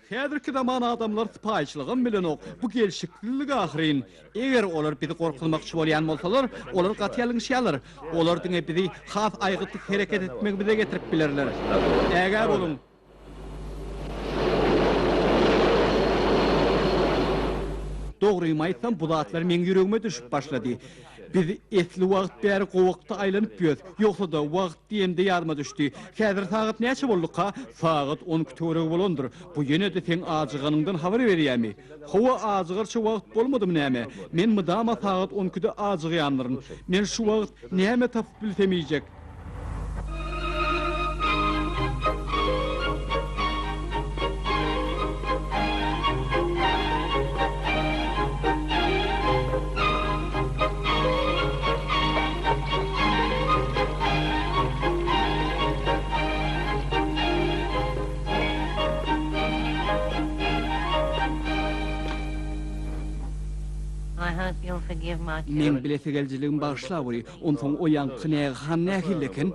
Häzirki zaman adamlar sypaýyçylygam bilenok, bu gelşiksizlik ahyryn. Eger olar bizi gorkuzmakçy bolýan bolsalar, olar gaty ýalňyşýarlar. Olar diňe bizi has aýgytly hereket etmegimize getirip bilerler. Ägä boluň! Dogrymy aýtsam, bu zatlar meň ýüregime düşüp başlady. Biz esli wagt bäri gowakda aýlanyp ýös. Ýogsa-da, wagt diýemde ýadyma düşdi. Häzir sagat näçe bolduka? Sagat on iki töweregi bolandyr. Bu ýene-de seň ajyganyňdan habar berýämi? Hawa, ajygarça wagt bolmadymy näme? Men mydama sagat on ikide ajygýandyryn. Men şu wagt näme tapyp bilsem iýjek. Meň bilesigelijiligimi bagyşlaweri, onsoň o ýaňky nägehan nähili eken?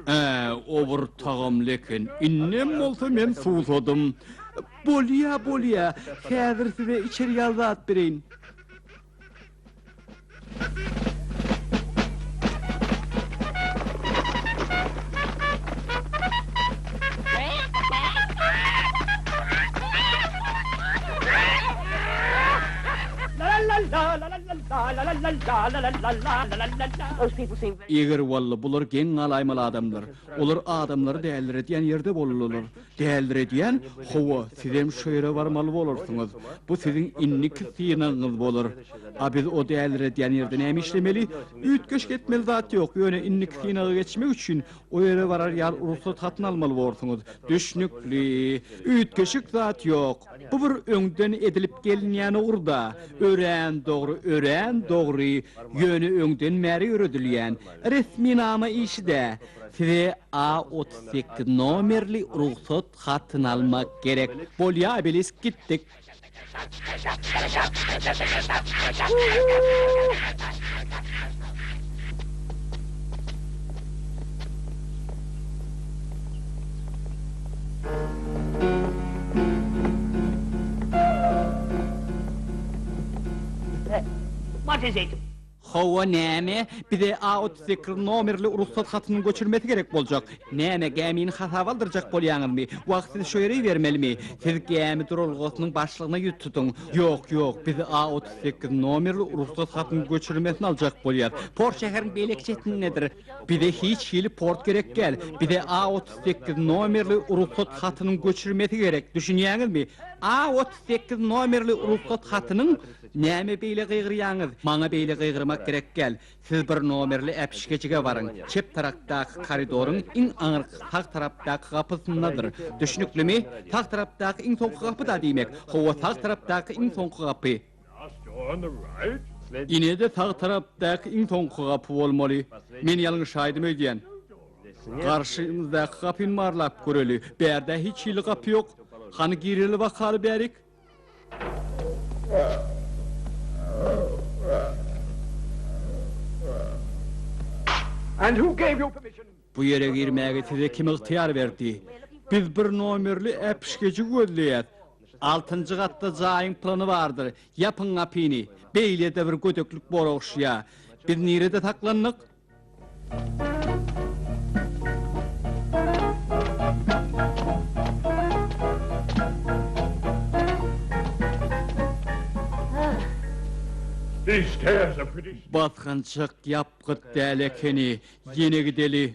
Ä, o bir tagamly eken, indem bolsa men suwsadym. Bolýa, bolýa, häzir size içer ýaly zat bereýin. Eger walla bular geň galaýmaly adamlar. Olar adamlary däliredýän ýerde boldular. Däliredýän? Hawa, sizem şo ýere barmaly bolarsyňyz. Bu siziň indiki synagyňyz bolar. A biz o däliredýän ýerde näme işlemeli? Üýtgeşik etmeli zat ýok, ýöne indiki synagy geçmek üçin o ýere barar ýaly rugsat hatyny almaly borsuňyz. Düşnükli. Üýtgeşik zat ýok. Bu bir öňden edilip gelinýän ugur-da. Örän dogry, örän dogry. Ýöne öňden bäri ýöredilýän resminama işi-dä. Size A 38 nomerli rugsat hatyny almak gerek. Bolýa Obelisk gitdik. Hawa, näme? Bize A 38 nomerli rugsat hatynyň göçürmesi gerek boljak. Näme, gämini hasaba aldyrjak bolýaňyzmy? Wah, siz şo ýere ibermelimi? Siz gämi duralgasynyň başlygyna ýüz tutuň. Ýok, ýok, biz A 38 nomerli rugsat hatynyň göçürmesini aljak bolýas. Port şäheriň beýleki çetindedir. Bize hiç hili port gerek däl. Bize A 38 nomerli rugsat hatynyň göçürmesi gerek, düşünýäňizmi? A 38 nomerli rugsat hatynyň Näme beýle gygyrýaňyz? Maňa beýle gygyrmak gerek däl. Siz bir nomerli äpişgejige baryň. Çep tarapdaky koridoryň iň aňyrky sag tarapdaky gapysyndadyr. Düşnüklimi? Sag tarapdaky iň soňky gapy-da diýmek. Hawa, sag tarapdaky iň soňky gapy. Ine-de sag tarapdaky iň soňky gapy bolmaly. Men ýalňyşaýdym öýdýän. Garşymyzdaky gapyny barlap göreli. Bärde hiç hili gapy ýok. Hany gireli bakaly bärik. Bu ýere girmäge size kim ygtyýar berdi? Biz bir nomerli äpişgeji gözleýäs. Altynjy gatda jaýyň plany bardyr. Ýapyň gapyny. Beýle-de bir gödeklik bor ogşýa. Biz nirede saklandyk? Basgançak ýapgyt däl ekeni, ýene gideli.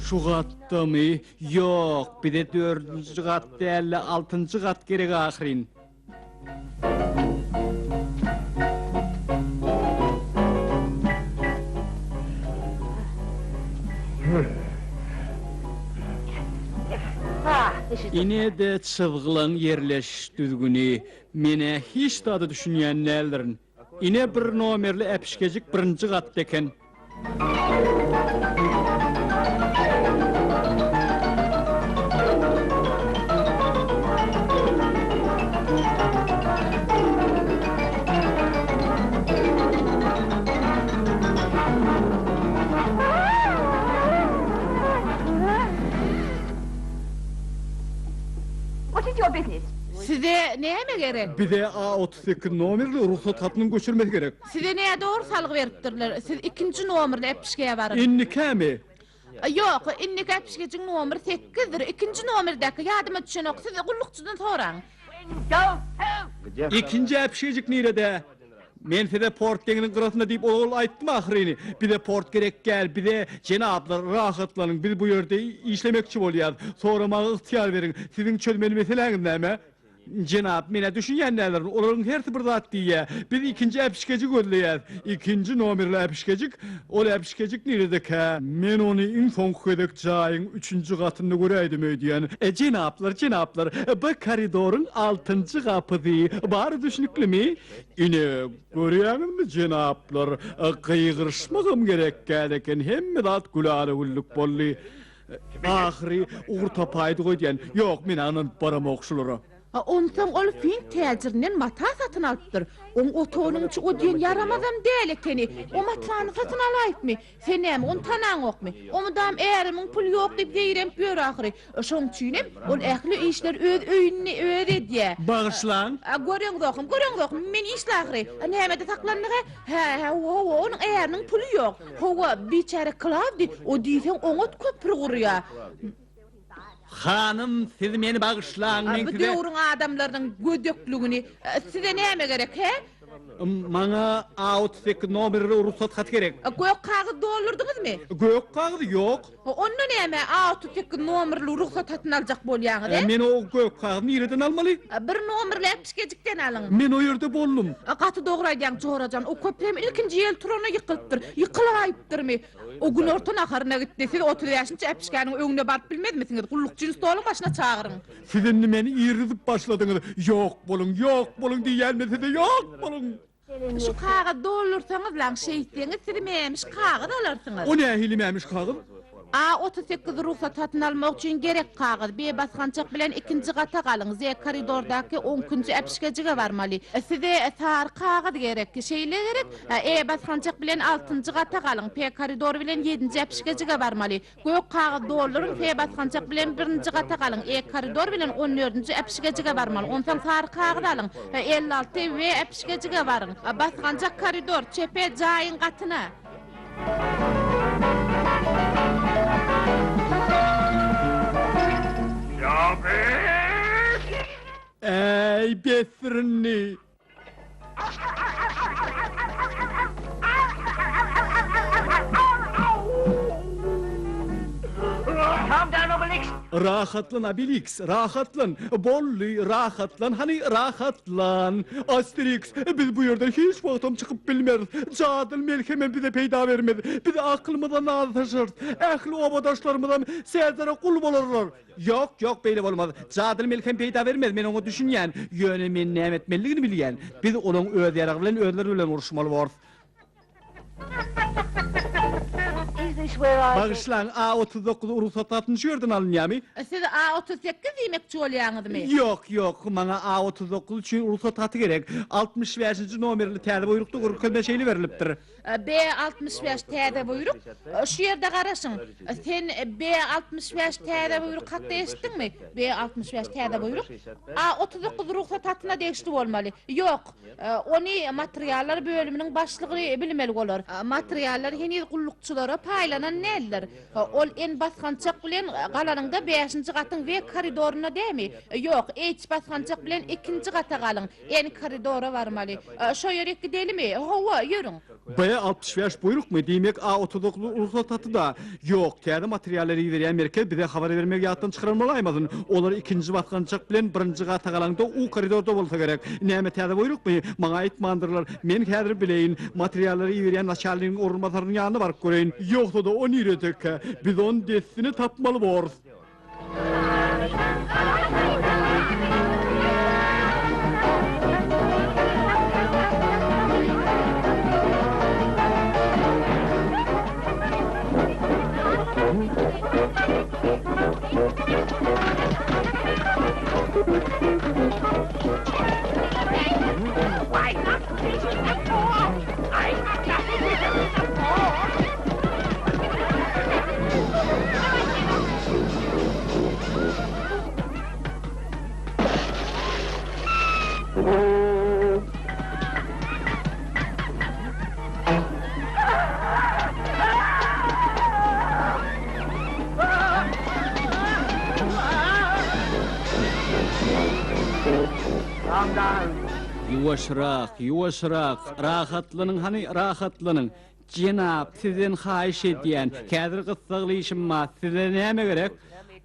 Şu gatdamy? Ýok, bize dördünji gat däl-de, altynjy gat gerek ahyryn. Ine-de çyzgylaň ýerleşiş düzgüni. Men-ä hiç zada düşünýän däldirin. Ine bir nomerli äpişgejik birinji gatda eken. Size näme gerek? Bize A 38 nomerli rugsat hatynyň göçürmesi gerek. Size nädogry salgy beripdirler. Siz ikinji nomerli äpişgä baryň. Indikämi? Ýok, indiki äpişgejiň nomeri sekizdir. Ikinji nomerdäki ýadyma düşenok. Siz gullukçydan soraň. Ikinji äpişgejik nirede? Men size port deňziň gyrasynda diýip ozal aýtdym ahyryny. Bize port gerek däl, bize, jenaplar, rahatlanyň, biz bu ýerde işlemekçi bolýas. Soramaga ygtyýar beriň. Siziň çözmeli meseläňiz näme? Jenap, men-ä düşünýän däldirin, olaryň hersi bir zat diýýä. Biz ikinji äpişgeji gözleýäs. Ikinji nomerli äpişgejik? Ol äpişgejik niredekä? Men ony iň soňky gezek jaýyň üçünji gatynda göräýdim öýdýän. Jenaplar, jenaplar, bu koridoryň altynjy gapysy. Bary düşnüklimi? Ine, görýäňizmi, jenaplar, gygyryşmagam gerek däl eken, hemme zat gülala-güllük boldy. Ahyry ugur tapaýdyk öýdýän. Ýok, men ynanyp baramok şulara. A onsoň ol fin täjirinden mata satyn alypdyr. Oň otagynyň içi o diýen ýaramazam däl ekeni. O matany satyn alaýypmy? Sen näme, ony tanaňokmy? O mydam ärimiň puly ýok diýip zeýrenip ýör ahyry. Şoň üçinem ol ähli işleri öz öýünde özi edýä. Bagyşlaň. A göreňzokmy, göreňzokmy, men işli ahyry. A nämede saklandyg-a? Hä, hä, hawa, onuň äriniň puly ýok. Hawa, biçäre Klawdiý, o diýseň oňat köpri gurýar. Hanym, siz meni bagyşlaň, men Bu size. döwrüň adamlarynyň gödekligini. Size näme gerek, hä? Maňa A 38 nomerli rugsat haty gerek. Gök kagyz doldurdyňyzmy? Gök kagyz ýok. Onda näme A 38 nomerli rugsat hatyny aljak bolýaňyz, he? Men o gök kagyzy nireden almaly? Bir nomerli äpişgejikden alyň. Men o ýerde boldum. Gaty dogry aýdýaň, jorajan. O köprem ilkinji ýel turanda ýykylypdyr. Ýykylaýypdyrmy? O günorta naharyna gitdi. Siz 35-nji äpişgäniň öňüne baryp bilmezmisiňiz? Gullukçyny stoluň başyna çagyryň. Siz indi meni irizip başladyňyz. Ýok boluň, ýok boluň diýýän men size, ýok boluň! Şu kagyz doldursaňyzlaň, şeýtseňiz siz mämiş kagyz alarsyňyz. O nähili mämiş kagyz? A 38 rugsat satyn almak üçin gerek kagyz. B basgançak bilen ikinji gata galyň. Z koridordaky onkinji äpişgejige barmaly. Size sary kagyz gerek. Şeýle gerek? E basgançak bilen altynjy gata galyň. P koridor bilen ýedinji äpişgejige barmaly. Gök kagyz dolduryň, F basgançak bilen birinji gata galyň. E koridor bilen on dördünji äpişgejige barmaly. Onsoň sary kagyz alyň. 56 W äpişgejige baryň. Basgançak koridor, çepe, jaýyň gatyna. Äý, besdir indi! Rahatlan, Obeliks, rahatlan! Boldy, rahatlan, hany, rahatlan! Asteriks, biz bu ýerden hiç wagtam çykyp bilmeris. Jadyly melhemem bize peýda bermez. Biz akylymyzdan azaşarys. Ähli obadaşlarymyzam Sezara gul bolarlar. Ýok, ýok, beýle bolmaz. Jadyly melhem peýda bermez, men oňa düşünýän. Ýöne men näme etmelidigini bilýän. Biz olaň öz ýaragy bilen özleri bilen uruşmaly borus. Bagyşlaň, A 39 rugsat hatyny şu ýerden alynýarmy? Siz A 38 diýmekçi bolýaňyzmy? Ýok, ýok, maňa A 39 üçin rugsat haty gerek. Altmyş bäşinji nomerli täze buýrukda görkezme şeýle berlipdir. B 65 täze buýruk, şu ýerde garaşyň. Sen B 65 täze buýruk hakda eşitdiňmi? B 65 täze buýruk A 39 rugsat hatyna degişli bolmaly. Ýok, ony materiallar bölüminiň başlygy bilmeli bolar. Materiallar heniz gullukçylara paýlanan däldir. Ol N basgançak bilen galanyňda bäşinji gatyň W koridorynda dämi? Ýok, H basgançak bilen ikinji gata galyň. N koridora barmaly. Şo ýerik gidelimi? Hawa, ýörüň. B 65 buýrukmy? Diýmek, A 39 rugsat haty-da. Ýok, täze materiallary iberýän merkez bize habar bermegi ýatdan çykaran bolaýmasyn? Olar ikinji basgançak bilen birinji gata galaňda U koridorda bolsa gerek. Näme täze buýrukmy? Maňa aýtmandyrlar. Men häzir bileýin. Materiallary iberýän naçalnigiň orunbasarynyň ýanyna baryp göreýin. Ýogsa-da o niredekä? Biz ony dessine tapmaly borus. Ýuwaşrak, ýuwaşrak, rahatlanyň hany, rahatlanyň. Jenap, sizden haýyş edýän, häzir gyssagly işim bar, size näme gerek?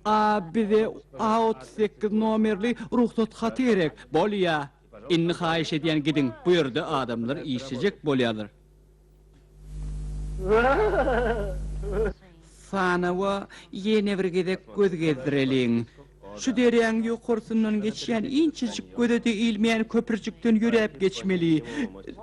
A, bize A 38 nomerli rugsat haty gerek. Bolýa. Indi haýyş edýän gidiň, bu ýerde adamlar işlejek bolýarlar. Sanawa ýene bir gezek göz gezdireliň. Şu derýaň ýokarsyndan geçýän inçejik göze-de ilmeýän köpürjikden ýöräp geçmeli.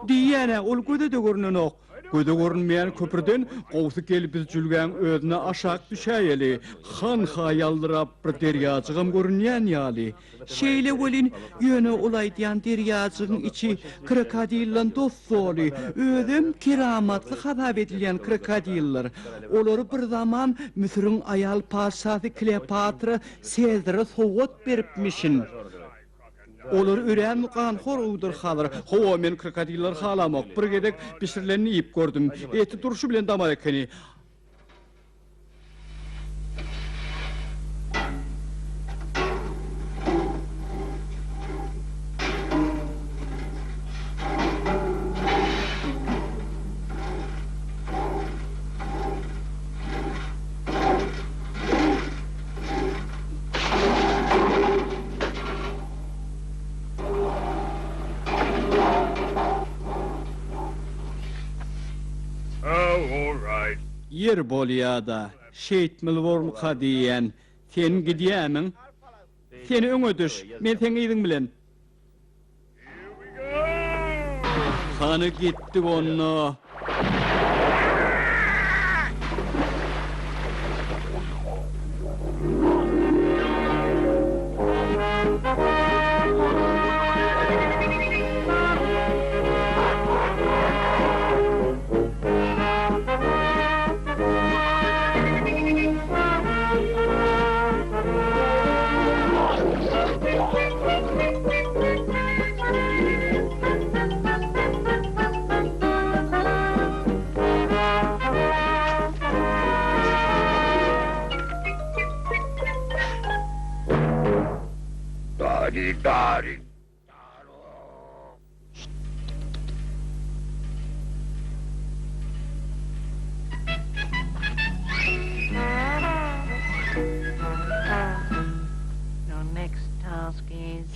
Diýýän-ä, ol göze-de görnenok. Göze görünmeýän köprüden gowusy gel biz jülgäň özüne aşak düşäýeli. Hanha ýaldyrap bir derýajygam görünýän ýaly. Şeýle welin, ýöne ol aýdýan derýajygyň içi krokodilden dos-doly, özem keramatly hasap edilýän krokodiller. Olary bir zaman Müsüriň aýal patyşasy Kleopatra Sezara sowgat beripmişin. Olar örän ganhor owdur hazyr. Hawa, men krokodilleri halamok. Bir gezek bişirilenini iýip gördüm. Eti durşy bilen damar ekeni. Ýer bolýa-da, şeýtmeli bormyka diýýän. Sen gidýämiň? Sen öňe düş, men seň yzyň bilen. Hany gitdik onda.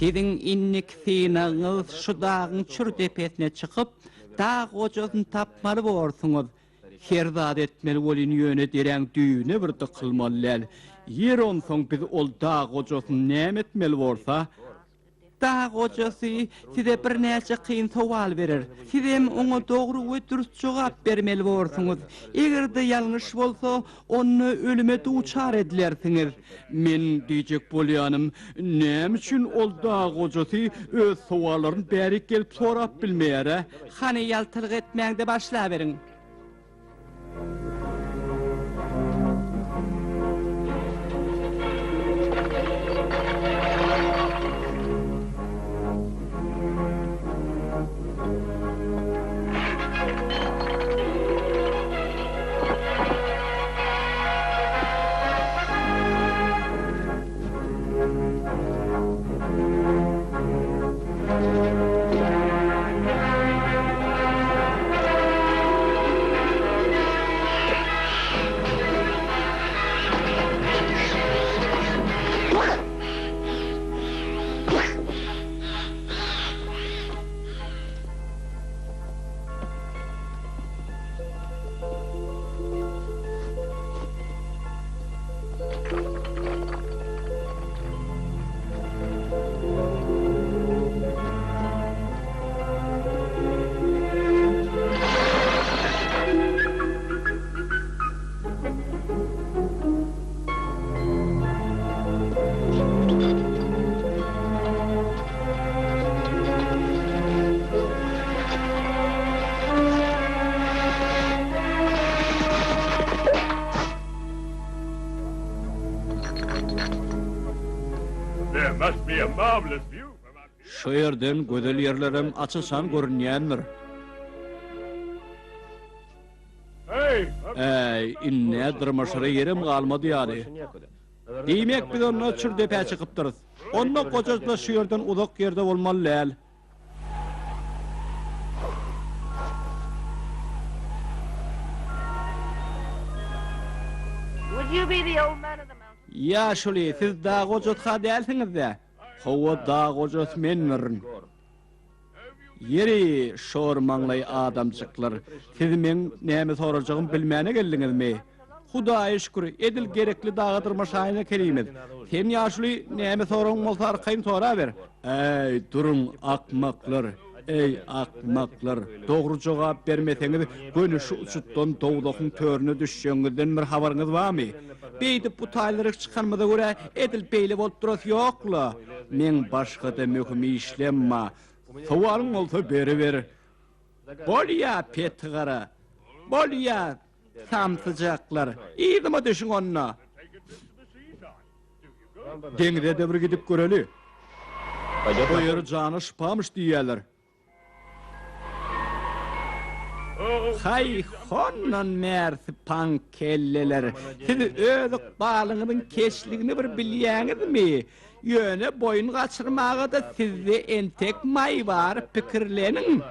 Siziň indiki synagyňyz şu dagyň çür depesine çykyp, dag gojasyny tapmaly borsuňyz. Her zat etmeli welin ýöne deräň düýbüne bir dykylmaly däl. Ýeri onsoň biz ol dag gojasyny näme etmeli borsa? Dag gojasy size birnäçe kyn sowal berer. Sizem oňa dogry we dürs jogap bermeli borsuňyz. Eger-de ýalňyş bolsa, onda ölüme duçar edilersiňiz. Men diýjek bolýanym, näme üçin ol dag gojasy öz sowallaryny bärik gelip sorap bilmeýär-ä? Hany ýaltalyk etmäň-de başlaberiň. Şu ýerden gözel ýerlerem aç-açan görünýändir. Äý, indi-ä dyrmaşara ýerem galmady ýaly. Diýmek, biz onda çür depä çykypdyrys. Onda goja-da şu ýerden uzak ýerde bolmaly däl. Ýaşuly, siz dag gojasy-ha dälsiňiz-dä? Hawa, dag gojasy mendirin. Ýeri, şor maňlaý adamjyklar, siz meň näme sorajagymy bilmäne geldiňizmi? Hudaýa şükür, edil gerekli daga dyrmaşaýan ekenimiz. Sen ýaşuly, näme soragyň bolsa arkaýyn soraber. Äý, duruň, akmaklar, eý, akmaklar, dogry jogap bermeseňiz, göni şu uçutdan dowzahyň törüne düşjegiňizden bir habaryňyz barmy? Beýdip bu taýlaryk çykanymyza görä, edil beýle bolup durasy ýok-la. Meň başga-da möhüm işlem bar. Sowalyň bolsa beriber. Bolýa, petigara. Bolýa, samsyjaklar. Yzyma düşüň onda. Deňize-de bir gidip göreli. O ýeri jana şypamyş diýýäler. Haý, hondan bärsi paňkelleler, siz öz ykbalyňyzyň keçligini bir bilýäňizmi? Ýöne boýun gaçyrmaga-da sizde entek maý bar, pikirleniň.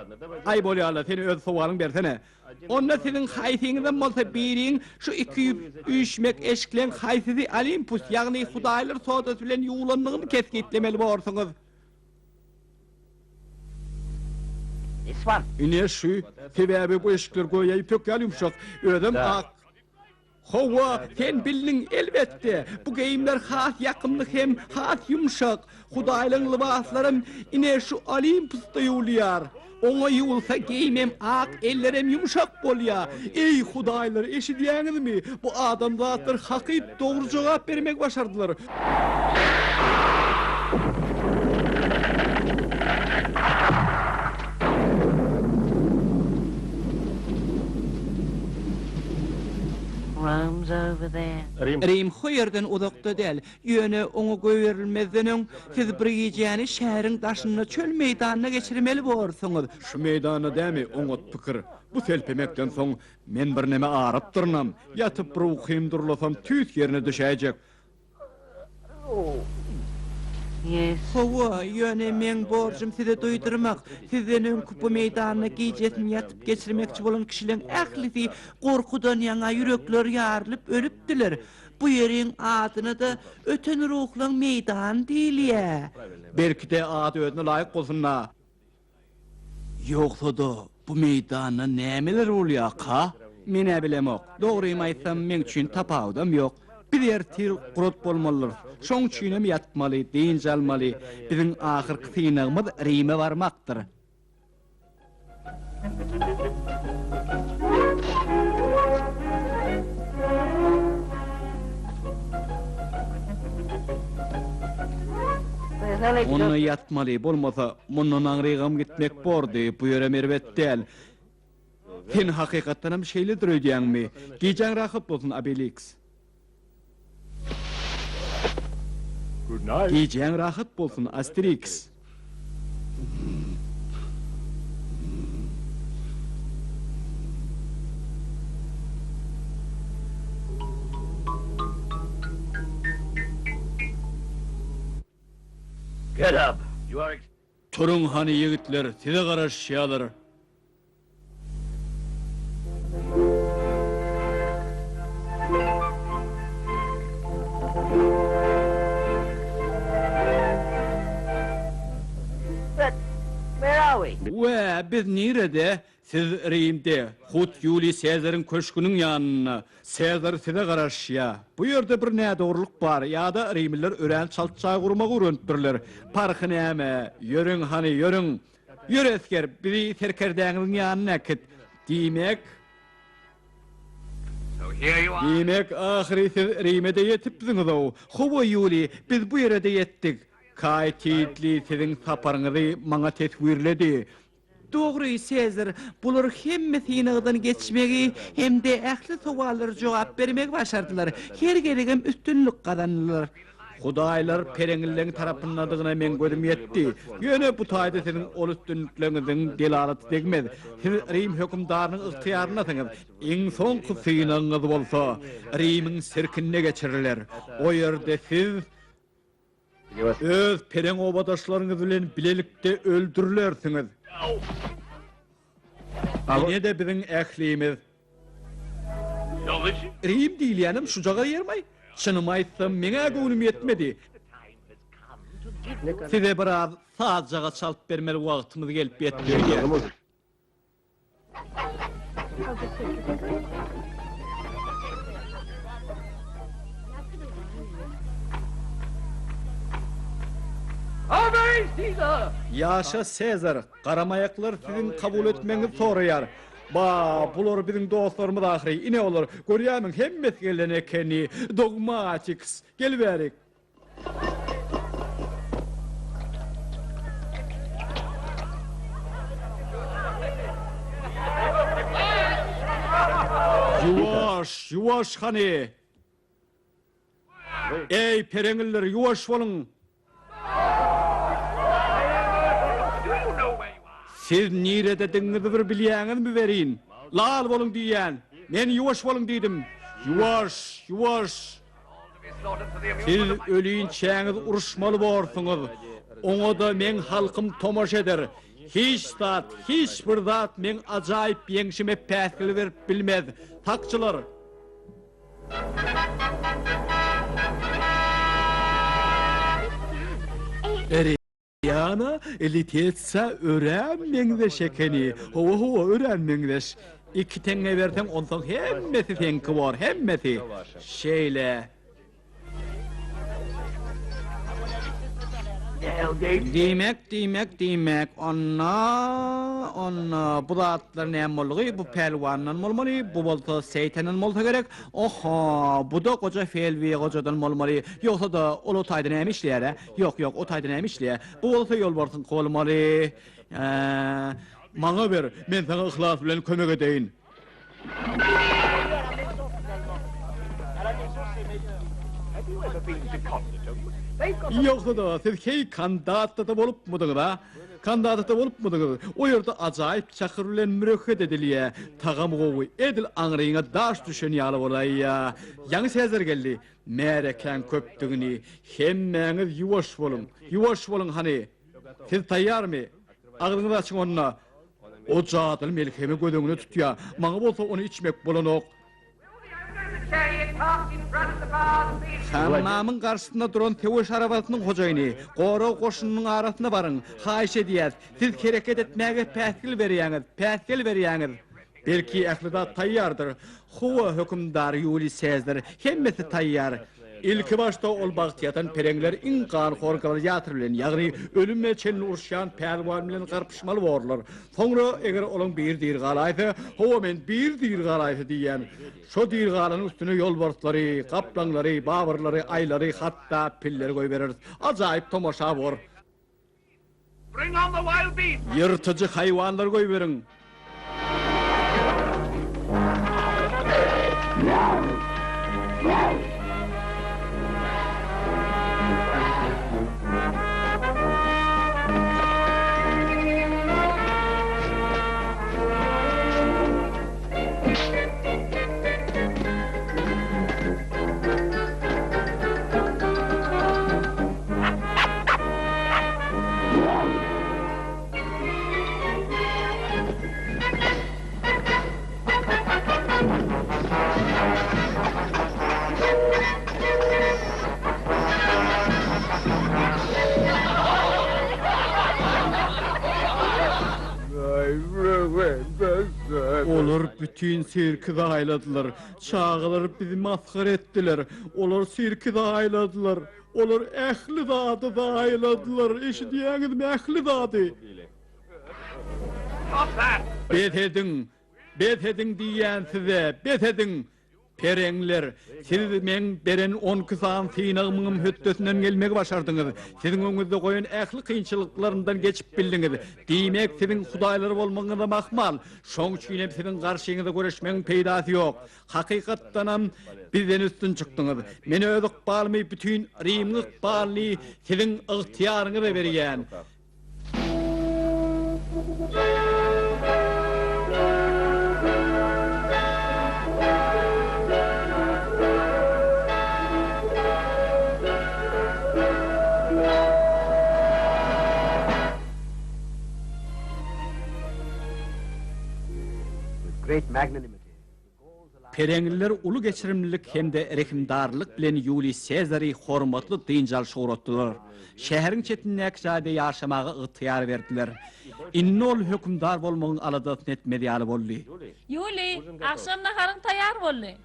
Aý, bolýa-la, sen öz sowalyňy bersene. Onda siziň haýsyňyzam bolsa biriň şu iki üýşmek eşikleň haýsysy Olimpus, ýagny hudaýlar sodasy bilen ýuwlandygyny kesgitlemeli borsuňyz. Ine şu, sebäbi bu eşikler göýä ýüpek ýaly ýumşak, özem ak. Hawa, sen bildiň, elbetde, bu geýimler has ýakymly hem has ýumşak. Hudaýlaryň lybaslaram ine şu Olimpusda ýuwulýar. Oňa ýuwulsa geýimem ak, ellerem ýumşak bolýar. Eý, hudaýlar, eşidýäňizmi? Bu adamzatlar hakyt dogry jogap bermegi başardylar. Rim ho ýerden uzakda däl, ýöne oňa goýberilmezden öň siz bir gijäni şäheriň daşynda çöl meýdanda geçirmeli borsuňyz. Şu meýdanda dämi, oňat pikir. Bu selpemekden soň men birneme arypdyrynam, ýatyp bir ukym durlasam tüýs ýerine düşäýjek. Hawa, ýöne meň borjum size duýdurmak. Sizden öňki bu meýdanda gijesini ýatyp geçirmekçi bolan kişileň ählisi gorkudan ýaňa ýürekleri ýarylyp ölüpdiler. Bu ýeriň adyna-da Öten ruhlaň meýdany diýilýä. Belki-de ady özüne laýyk bolsun-da. Ýogsa-da, bu meýdanda nämeler bolýarka? Men-ä bilemok. Dogrymy aýtsam, meň üçin tapawudam ýok. Biz ertir gurat bolmalydyrys. Şoň üçinem ýatmaly, dynç almaly. Biziň ahyrky synagymyz Rime barmakdyr. Onda ýatmaly, bolmasa, mundan aňrygam gitmek bordy, bu ýerem erbet däl. Sen hakykatdanam şeýledir öýdýäňmi? Gijäň rahat bolsun, Obeliks. Gijäň rahat bolsun, Asteriks. Turuň hany ýigitler, size garaşýalar. Wä, biz nirede? Siz Rimde, hut Ýuliý Sezaryň köşgüniň ýanynda. Sezar size garaşýar. Bu ýerde bir nädogrulyk bar, ýa-da rimliler örän çalt jaý gurmagy öwrenipdirler. Parhy näme? Ýörüň hany, ýörüň! Ýör esger, bizi serkerdäňiziň ýanyna äkit. Diýmek. Diýmek, ahyry siz Rime-de ýetipsiňiz-ow. Hawa, Ýuliý, biz bu ýere-de ýetdik. Kaý Titli siziň saparyňyzy maňa teswirledi. Dogry, Sezar, bular hemme synagdan geçmegi hem-de ähli sowallara jogap bermegi başardylar. Her gezegem üstünlik gazandylar. Hudaýlar pereňlileň tarapyndadygyna meň gözüm ýetdi. Ýöne bu taýda siziň ol üstünlikleriňiziň delalaty degmez. Siz Rim hökümdarynyň ygtyýaryndasyňyz. Iň soňky synagyňyz bolsa Rimiň sirkinde geçiriler. O ýerde siz öz pereň obadaşlaryňyz bilen bilelikde öldürilersiňiz. Ine-de biziň ählimiz. Rim diýilýänem şujagaz ýermaý? Çynymy aýtsam, meň-ä göwnüm ýetmedi. Size biraz sazjagaz çalyp bermeli wagtymyz gelip ýetdi öýdýän. Ýaşa Sezar! Garamaýaklar siziň kabul etmegiňizi soraýar. Ba, bular biziň dostlarymyz ahyry. Ine olar, görýärmiň, hemmesi gelen ekeni. Dogmatiks, gel bärik. Ýuwaş, ýuwaş hany. Eý, pereňliler, ýuwaş boluň! Siz nirededigiňizi bir bilýäňizmi welin? Lal boluň diýýän! Men ýuwaş boluň diýdim! Ýuwaş, ýuwaş! Siz ölinçäňiz uruşmaly borsuňyz! Oňa-da meň halkym tomaşa eder! Hiç zat, hiç bir zat meň ajaýyp ýeňşime päsgel berip bilmez! Sakçylar! Riana Litesiýa örän meňzeş ekeni. Hawa, hawa, örän meňzeş. Iki teňňe berseň, onsoň hemmesi seňki bor, hemmesi. Şeýle. Diýmek, diýmek, diýmek, onda, onda bu zatlar näme boldugy, bu pälwandan bolmaly, bu bolsa Seýtenden bolsa gerek, oho, bu-da goja Felwi gojadan bolmaly, ýogsa-da, ol o taýda näme işleýär-ä? Ýok, ýok, o taýda näme işleýär? Bu bolsa ýolbarsyňky bolmaly. Maňa ber, men saňa yhlas bilen kömek edeýin. Ýogsa-da, siz heý Kandatda-da bolupmydyňyz-a? Kandatda bolupmydyňyz? O ýerde ajaýyp çakyr bilen mürehhet edilýä. Tagamy gowy, edil aňryňa daş düşen ýaly bolaýýa. Ýaňy Sezar geldi. Märekäň köpdügini. Hemmäňiz ýuwaş boluň. Ýuwaş boluň hany. Siz taýýarmy? Agzyňyzy açyň onda. O jadyly melhemi göz öňüne tutýar. Maňa bolsa ony içmek bolanok. Hammamyň garşysynda duran söweş arabasynyň hojaýyny, gorag goşunynyň arasyna baryň, haýyş edýäs, siz hereket etmäge päsgel berýäňiz, päsgel berýäňiz! Belki, ähli zat taýýardyr. Hawa, hökümdar Ýuliý Sezar, hemmesi taýýar. Ilki başda ol bagtyýatan pereňler iň ganhor gladiator bilen, ýagny ölüme çenli uruşýan pälwan bilen garpyşmaly borlar. Soňra, eger olaň biri diri galaýsa, hawa, men biri diri galaýsa diýýän, şo diri galanyň üstüne ýolbarslary, gaplaňlary, babyrlary, aýlary, hatda pilleri goýbereris. Ajaýyp tomaşa bor. Ýyrtyjy haýwanlary goýberiň. Olar bütin sirki zaýaladylar. Çagalar bizi masgara etdiler. Olar sirki zaýaladylar. Olar ähli zady zaýaladylar, eşidýäňizmi, ähli zady! Bes ediň! Bes ediň diýýän size, bes ediň! Pereňler, siz meň beren onki sany synagymyňam hötdesinden gelmegi başardyňyz. Siziň öňüňizde goýan ähli kynçylyklarymdan geçip bildiňiz. Diýmek, siziň hudaýlar bolmagyňyzam ahmal. Şoň üçinem siziň garşyňyza göreşmegiň peýdasy ýok. Hakykatdanam, bizden üstün çykdyňyz. Men öz ykbalymy, bütin Rimiň ykbalyny siziň ygtyýaryňyza berýän. Pereňliler uly geçirimlilik hem-de rehimdarlyk bilen Ýuliý Sezary hormatly dynç alşa ugratdylar. Şäheriň çetindäki jaýda ýaşamaga ygtyýar berdiler. Indi ol hökümdar bolmagyň aladasyny etmez ýaly boldy. Ýuliý, agşam naharyň taýýar boldy.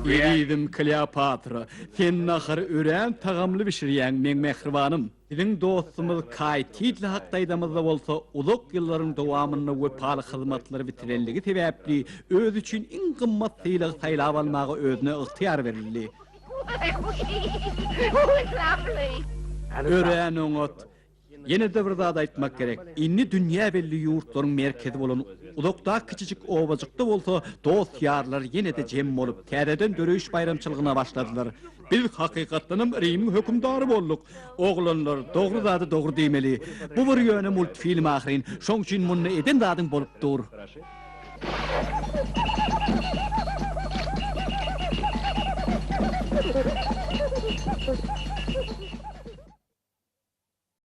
Ezizim Kleopatra, sen nahary örän tagamly bişirýäň, meň mähribanym. Biziň dostumyz Kaý Titl hakda aýdamyzda bolsa, uzak ýyllaryň dowamynda wepaly hyzmatlary bitirenligi sebäpli özi üçin iň gymmat sylagy saýlap almaga özüne ygtyýar berildi. Örän oňat. Ýene-de bir zat aýtmak gerek. Indi dünýä belli ýurtlaryň merkezi bolan uzakdaky kiçijik obajykda bolsa dost-ýarlar ýene-de jem bolup, täzeden döreýiş baýramçylygyna başladylar. Biz hakykatdanam Rimiň hökümdary bolduk. Oglanlar, dogry zady dogry diýmeli. Bu bir ýöne multfilm ahyryn. Şoň üçin munda eden zadyň bolup dur.